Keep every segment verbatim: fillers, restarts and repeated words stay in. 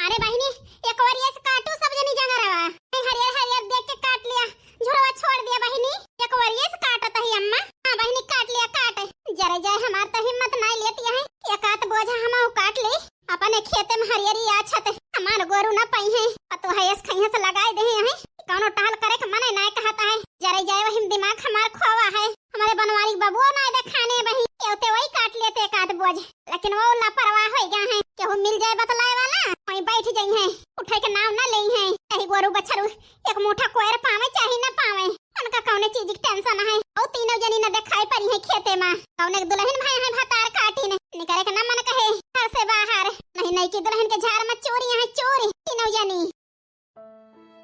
अरे बहिनी, एक ओरिया से काटू सब जनी जंगरवा। हरियर हरियर देख के काट लिया, झुरवा छोड़ दिया बहिनी। एक ओरिया से काटत ही अम्मा। हाँ बहिनी, काट लिया, काट। जरे जाए, हमार तो हिम्मत नाय लेती है, एक आध बोझा हमहू काट ली। अपने खेते में हरियरी आछत, हमार गोरू न पइहैं, पतोहैस खइहैस लगाए देहे हैं। कौनो टहल करे के मने नाय कहत है, जरे जाए वही में दिमाग हमार खोवा है। हमरे बनवारी बबुआ नाय देखाने बही, केवते वही काट लेते एक आध बोझ, लेकिन वो लापरवाह होइ गया है। केहू मिल जाए बतलाए वाला, वहीं बैठ जइहैं, उठे के नाम न लेइहैं। यही गोरू बछरू एक मुठा कोयर पावे चाहे न पावे, उनका कौने चीज की tension है। और तीनों जनी न देखाई पड़ी है खेते में, कौने के दुल्हन भए हैं भतार काटी ने, निकरे के न मन कहे घर से बाहर। नहीं, नहीं की दुल्हन के झार में चोरी है चोरी, तीनों जनी।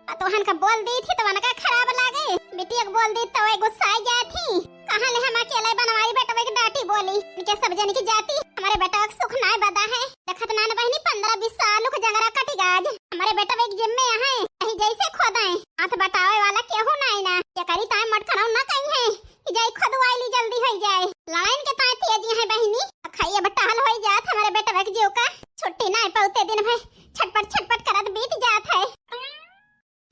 पतोहन का बोल दी थी तो उनका खराब लागे, बिटिया के बोल दी तो वह गुस्सा आ जाए थी। कहाँ ले हम अकेले बनवारी बेटवे के डांटी बोली, इनके सब जनी की जाती, हमारे बेटवा के सुख नाय बदा है। देखत नान बहिनी, पन्द्रह बीस साल के जंगरा कटी गाज, हमारे बेटवे के जिम्मे है, कहीं जैसे खोदाए, हाथ बटावे वाला केहू नाय ना, ये करी ताए मटकरौ ना कहीं है। कि जाई खुदवाई ली, जल्दी होई जाए। लड़ाइन के ताई तेजी है बहिनी। अखाई अब टहल होई जात, हमारे बेटवा के जीव का छुट्टी नाय पौते, दिन भर छटपट छटपट करत बीत जात है।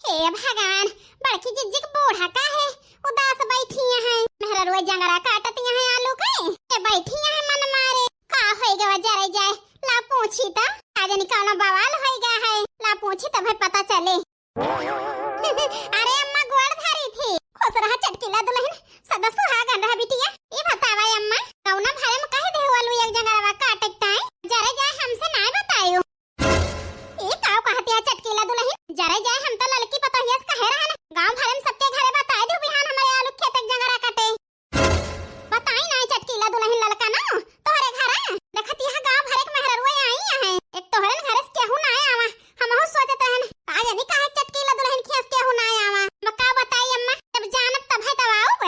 हे भगवान, बड़की जिज्जी के बूढ़ा का है, उदास बैठी है। मेहररुआ जंगरा काटत है आलू के, ये बैठी है मन मारे। का होई गवा जरे जाए, ला पूछी त, का जानी कौनो बवाल होई गया है, ला पूछी तब है पता चले। अरे अम्मा, गोड़ धरी थी। खुश रहा चटकीला दुल्हन, सदा सुहागन रहा बिटिया। ई बतावा अम्मा, कौना भरे में कह देहु आलू एक जंगरवा काटे के ताई? जरे जाए हमसे नाय बतायो। ई काव कहत या चटकीला दुल्हन? जरे जाए हम तो ललकी पतोहिया से कहे रहन, गाँव भरे में सबके घरे बताए देहु बिहान हमारे आलू खेत के जंगरा कटे। बताई नाय चटकीला दुल्हन ललका ना, तोहरे घरे। देखत यहाँ गाँव भरे के मेहररुआ आई है। एक तोहरन घरे से केहू नाय आवा। हमहू सोचत रहन, का जानी काहे चटकीला दुल्हन खियास केहू नाय आवा। अब का बताई अम्मा, जब जानब तब है तब आउब।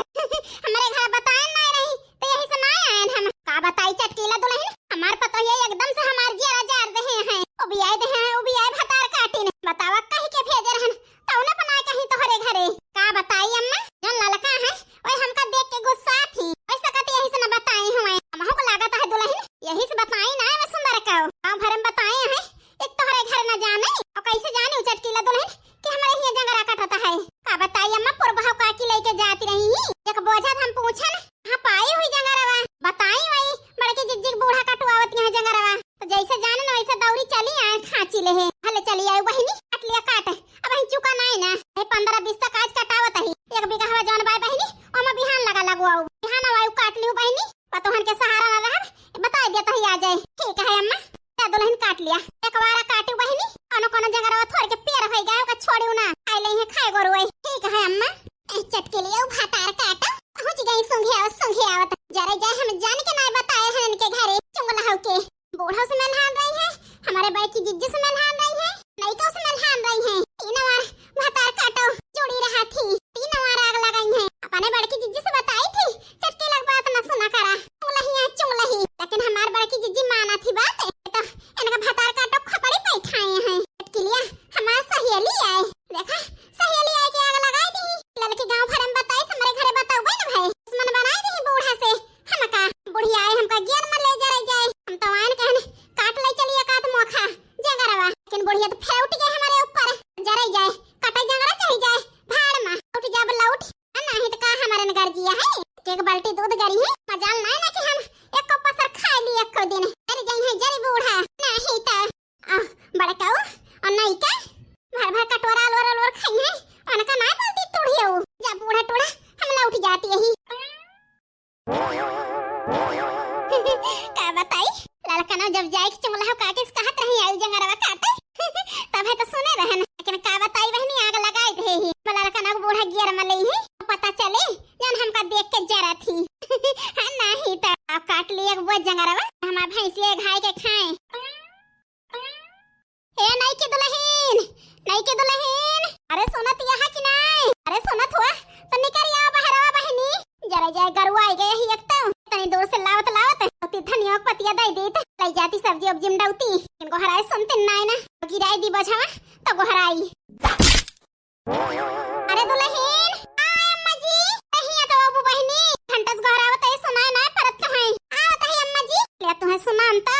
हमरे घर बताए नाय रही, तो यही से नाय आयन हम। का बताई चटकीला दुल्हन, हमार पतोहिया एकदम से हमार जियरा जार देहे हैं। उबियाए देहे हैं, उबियाए भतार काटी ने। बतावा कही के भेजे रहन, तौने बनाए कहीं तोहरे घरे। का बताई अम्मा, जौन ललका है, ओए हमका देख के गुस्सा थी। ऐसा कहती यही से न बताई हुए। हमहू को लागत है दुल्हन, यही से बताई ना है सुंदर का। गाँव भर में बताए हैं, एक तोहरे घर न जाने। और कैसे जाने उ चटकीला दुल्हन कि हमारे हियाँ जंगरा कटता है। का बताई अम्मा, पुरबहू काकी लेके जाती रही ही। एक बोझा हम पूछन, हाँ पाई हुई जंगरवा। बताई वही, बड़की जिज्जी के बूढ़ा कटुआवत यहाँ जंगरवा। तो जैसे जाने ना वैसे दौरी चली आए खांची ले है। भले चली आए बहिनी, काट लिया काट। अब हम चुका नाय ना। हे पन्द्रह बीस तक आज कटावत ही। एक बीघा हवा जौन बाय बहिनी, ओमा बिहान लगा लगवाऊ। बिहान आयु काट लिहु बहिनी, पतोहन के सहारा ना रहब, बता दिया तही आ जाए। ठीक है अम्मा, जा दुल्हन काट लिया। एक बारा काटू बहिनी, कोनो कोनो जगह रवा थोड़ के पेड़ होई गया, ओका छोड़ू ना। खाए ले है, खाए गोरुए। ठीक है अम्मा। ए, चटकीलिया उ भातार काटा, पहुँच गई सूंघे आवत, सूंघे आवत। जरे जाए हम जान के नाय बताए हैं इनके घरे, चुंगला हो के। बूढ़ो से मेलहान रही है, हमारे बड़की जिज्जी से मेलहान रही है, नईको से मेलहान रही है। तीनों बार भातार काटो, जुड़ी रहा थी। तीनों बार आग लगाई है। अपने बड़की जिज्जी से बताई थी, चटकीला बात न सुना करा। चुंगलही है, चुंगलही। लेकिन हमार बड़की जिज्जी माना थी बात, तो इनका भातार काटो खपड़ी पे ठाए हैं। चटकीलिया हमार सहेली आए। देखा, सहेली आए के आग लगाई दी। ललकी गाँव भर में बताई, हमारे घरे बताओ ना भाई। दुश्मन बनाई दी बूढ़ा से। हमका बुढ़िया आए, हमका गियर में ले जरे जाए। हम तो आन कहन काट ले चलिए कात मोखा जंगरवा, लेकिन बुढ़िया तो फेर उठ गए हमारे ऊपर। जरे जाए, काटे जंगरा चाहे जाए भाड़ में। उठ जाब लौट, नहीं तो का हमारे न गर्जिया है। एक बाल्टी दूध गरी है, मजाल नहीं ना कि हम एक पसर खा ली एको दिन। जरे जाए है जरे बूढ़ा, नहीं तो। आ, बड़काऊ, और नहीं का? भर भर कटोरा अलवर अलवर खाई है, उनका ना बोलती तुड़ियो। जा बूढ़ा टूढ़ा, हम लौट जाती यही। का बताई, ललकना जब जाए के चुंगला हो काटे से कहत रही, आयु जंगरवा काटे। तबे तो सुने रहन, लेकिन का बताई बहनी, आग लगाई दे ही। ललकना को बूढ़ा गियर में ले ही, पता चले, जन हमका देख के जरा थी। हाँ, नहीं तो अब काट लिए वो जंगरवा, हमार भैंसिया घाय के खाए। ए नई की दुल्हन, नई की दुल्हन, अरे सुनत यहाँ कि नाय? अरे सुनत हुआ तो निकर आवा बहरवा बहनी। जरा जाए गरुआ आई गए ही एक तो, तनी दूर से लावत लावत अउती धनिया के पतिया दई दीत, लई जाती सब्जी उब्जी में डौती। इनको हराए सुनते नाय ना, गिराई दी बझवा तो गोहराई। अरे दुल्हन, आ अम्मा जी, कहीं आ तो बाबू बहनी, घंटस गोहरावत है, सुनाए ना परत कहाँ है? आवत है अम्मा जी, ले तुम्हें सुनान तो।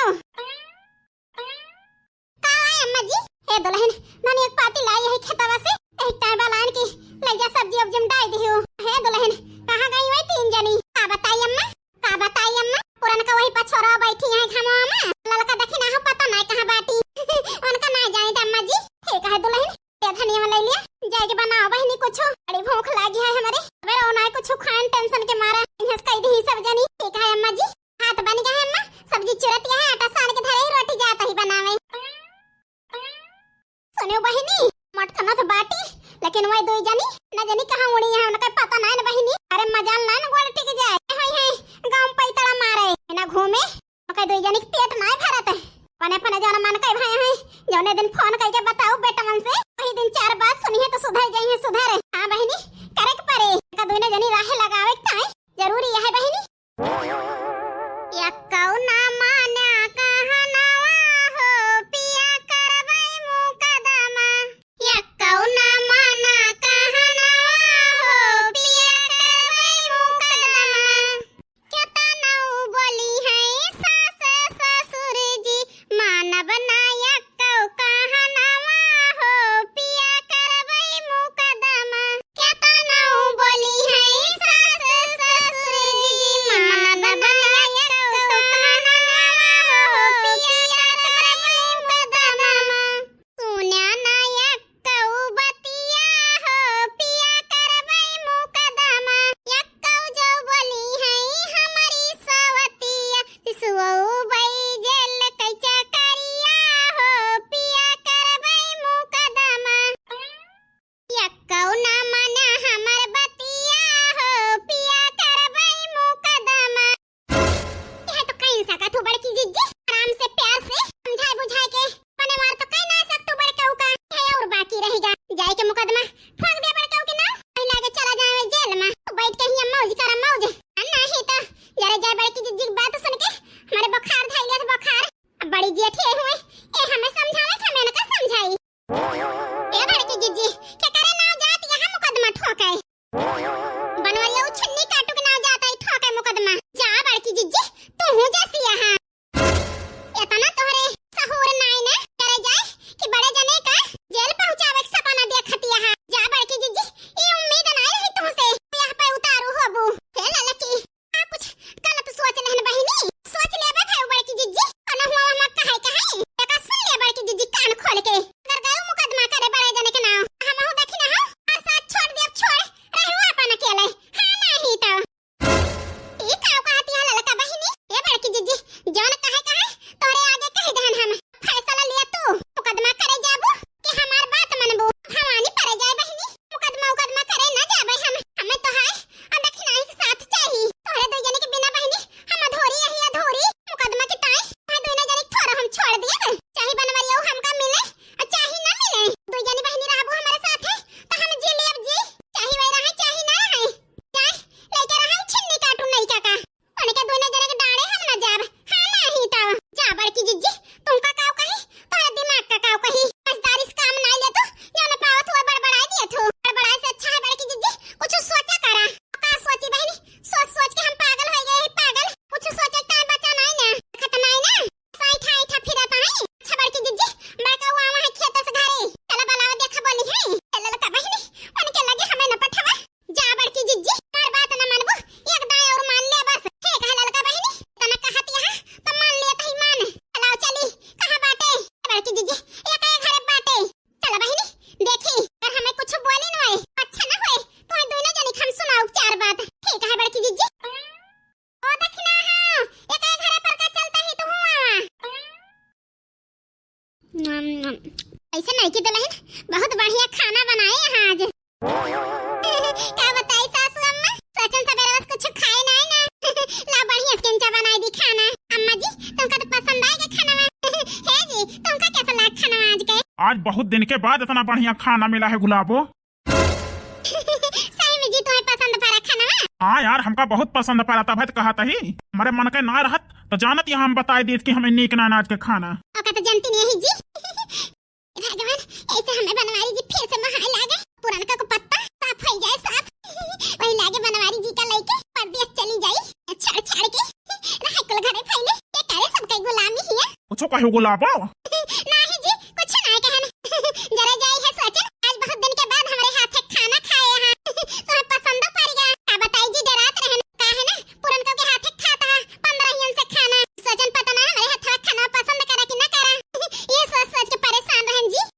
का है अम्मा जी? दुलहिन, धनिया के पाती लाई है खेतवा से, एक टाइम बलान की ले जा सब्जी उब्जी में डाल दियो। हे दुलहिन, कहाँ गई वही तीन जनी? का बताई अम्मा, का बताई अम्मा, पुरनका वही पछोरा बैठी है घमवा में, ललका देखी ना हो पता ना कहाँ बाटी। उनका ना जाने दे अम्मा जी। ठीक है दुलहिन, ये धनिया में ले लिया, जाके बनाओ बहिनी कुछ, बड़ी भूख लागी है हमरे। अबे रो ना कुछ खान टेंशन के मारा, इन्हें कह दी सब जनी। ठीक है अम्मा जी, हाथ बन गया है अम्मा, सब्जी चुरत है, आटा सान के धरे ही रोटी जाता ही बनावे। सुनियो बहिनी, मटकना तो बाटी, लेकिन वही दो जनी न जनी कहाँ उड़ी है, उनका पता ना है न बहिनी। अरे मजाल ना न गोड़ टिक जाए, होई है गाँव पैतड़ा मारे ना घूमे। ओके दुई जनी के पेट नाय भरत है। पने पने जौन मन कहे भाई है, जौने दिन फोन करके बताओ बेटवन से, वही दिन चार बात सुनी है तो सुधर जाई है, सुधर। हाँ बहिनी, करे के पड़े। का दुइने जनी राहे लगावे के ताई जरूरी है बहिनी। यक्कौ ना मान्या कहनवा हो, पिया करबै मुकदमा। यक्कौ ना मान्या कहनवा हो, पिया करबै मुकदमा। केतनौ बोली है सास ससुर जी, मानब ना यक्कौ कहनवा हो, पिया करबै मुकदमा। केतनौ बोली है सास ससुर जी, मानब ना यक्कौ कहनवा हो, पिया करबै मुकदमा। सुन्या ना यक्कौ बतिया हो, पिया करबै मुकदमा। यक्कौ जो बोली है हमरी सवतिया, पिसवौ बै जेल कैचा करिया हो, पिया करबै मुकदमा। यक्कौ ना मान्या हमर बतिया हो, पिया करबै मुकदमा। यह तो कहीं सकत हो बड़की जिज्जी, आराम से प्यार से समझाए बुझाए के, पने वार तो कहीं ना सकतू बड़कऊ का, यह और बाकी रहेगा। जाए के मुकदमा ठोक दे बड़कऊ के नाम, वही लागे चला जाए जेल में, तू बैठ के ही मौज कर मौज। आ नहीं तो जरा जाए बड़की जिज्जी की बात सुन के हमारे बुखार धाई लिया था बुखार। अब बड़ी जेठी हुए, ए हमें समझावे कि हमें इनका समझाई। ए बड़की जिज्जी, के करे नाव जात यहाँ मुकदमा ठोके? बनवरिया उ छिन्नी काटू के नाव जात है ठोके मुकदमा। जा बड़की जिज्जी, तू हूँ जैसी यहाँ। इतना तोहरे सहूर नाई ने करे जाए कि बड़े जने का जेल पहुँचावे के सपना देखत यहाँ। जा बड़की जिज्जी, ई उम्मीद नाई रही तुमसे, यहाँ पे उतारू होबू। हे ललकी, आ कुछ गलत सोच लेहन बहिनी, सोच लेबे भई बड़की जिज्जी, कौनो हुआ हम कहे के हई, एका सुन ले बड़की जिज्जी कान खोल के, अगर गयो मुकदमा करे बड़े जने के नाव, हमहू देखी ना हो, और साथ छोड़ देब छोड़, रहू अपन अकेले, हाँ नहीं तो। ई का कहती है ललका बहिनी, ए बड़की जिज्जी, जौन कहे के हई, तोहरे आगे कह देहन हम, फैसला लिया तू, मुकदमा करे जाबू, कि हमार बात मनबू? भवानी परे जाए बहिनी, मुकदमा उकदमा करे ना जाबे हम। हमें तो है आ दखिनाही के साथ चाही। तोहरे दो जने के बिना बहिनी हम अधूरी यही अधूरी। मुकदमा के ताई वह दोनों जने के थोड़ा हम छोड़ दिए। चाहे बनवरिया हमका मिले और चाहे ना मिले, दो जने बहिनी रहबू हमारे साथ है तो हम जी लेब जी, चाहे वही रहे चाहे ना रहे। जाए लेके रहे छिन्नी काटू नहीं का का। उनके दोनों जने के डांड़े हम ना जाब। हाँ, नाही तो। जा बड़की जिज्जी, तुमका काव कही? तोहरे दिमाग का काव कही? समझदारी से काम नाई लेत हो, जौन पावत हुआ बड़बड़ाई दियत हो। बड़बड़ाई से अच्छा है बड़की जिज्जी, कुछ सोचा करा। का सोची बहिनी? सोच सोच के हम पागल हो गए हैं, पागल। कुछ सोचे के टाइम बचा नाई ना, खत्म नाई ना। साई ठाई ठा फिरत है। अच्छा बड़की जिज्जी, बड़का हुआ वहाँ खेत से घरे। चला बलावा देखा बोली है। चला ललका बहिनी, उनके लगे हमें न पठवा। जा बड़की जिज्जी, हमार बात न मानबू, एक दाएं और मान ले बस। हे कहा ललका बहिनी, तना कहत यहाँ, तो मान लिया तही मान। चलाओ चली, कहाँ बाटे? बड़की जिज्जी, एक एक घरे बाटे। चला बहिनी, देखी, अगर हमें कुछ बोली न होए, अच्छा न होए, तो ये दोनों जनी के हम सुनाओ चार बात। ठीक है बड़की जिज्जी। ओ दखिना हो, एक एक घरे पर का चलता ही तू हुआ। नम, नम। ऐसे नहीं की दुलहिन, बहुत बढ़िया खाना बनाए हैं आज। का बताई सासू अम्मा, सोचन सवेरे बस कुछ खाए नहीं ना। ला बढ़िया से किंचा बनाई दी खाना। अम्मा जी, तुमका तो पसंद आएगा खाना में। हे जी, तुमका कैसा लगा खाना आज के? आज बहुत दिन के बाद इतना बढ़िया खाना मिला है गुलाबो। सही में जी, तुम्हें पसंद पड़ा खानवा? हाँ यार, हमका बहुत पसंद पड़ा, तब तो कहत ही। हमरे मन के ना रहत, तो जानत यहाँ हम बताई दीत कि हमें नीक ना अनाज के खाना। ओका तो जानती नहीं जी। भगवान, ऐसे हमें बनवारी जी फिर से महाए लागे। पुरानका को पत्ता साफ हो जाए, साफ। वही लागे बनवारी जी का लेके परदेस चली जाई, छाड़ छाड़ के। रहे कुल घरे फैले, ये करे सबके गुलामी हिया। कुछ कहो गुलाबो? नहीं जी, कुछ ना कहन।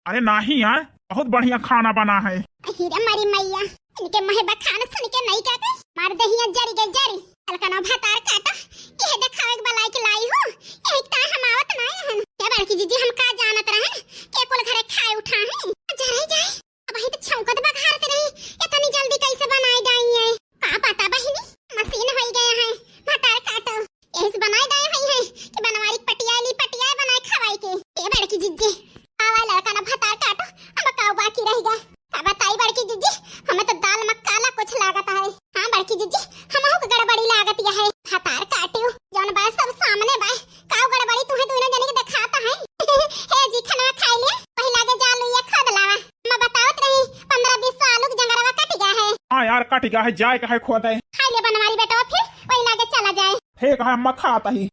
अरे नाही यार, बहुत बढ़िया खाना बना है। अही रे मरी मैया, इनके मुँह बखान सुन के नहीं कहते, मार देहिया जरी के जरी। अलकनो भतार काटो, यह देखावे के बलाई के लाई हो, यही ता हम आवत नहीं हन। क्या बड़की जीजी, हम का जानत रहन के कुल घरे खाए उठा है। जरे जाए, अब वही तो छौंकत बघारत रही, इतनी जल्दी कैसे बनाए डाई है? का पता बहिनी, मशीन होई गए हैं भतार काटो, यही से बनाए डाए हुई है कि बनवारी पटिया ली, पटिया बनाए खवाई के। ए बड़की जीजी, आवा लड़का ना भतार काटो, अब काऊ बाकी रह गया। का बताई बड़की जीजी, हमें तो दाल में काला कुछ लागत है। हाँ बड़की जीजी, हमहू के गड़बड़ी लागत यह है। भतार काटियो, जौन बा सब सामने बा, काऊ गड़बड़ी तुम्हें दोनों जने के दिखाता है। हे जी, खाना खाई ले, वही लागे जा लुइया खोद लावा। मैं बतावत रही, पन्द्रह बीस साल के जंगरवा कट गया है। हाँ यार, कट गया है, जाए का है खोदे। खाई ले बनवारी बेटवा, फिर वही लागे चला जाए। हे कहा अम्मा, खाता ही।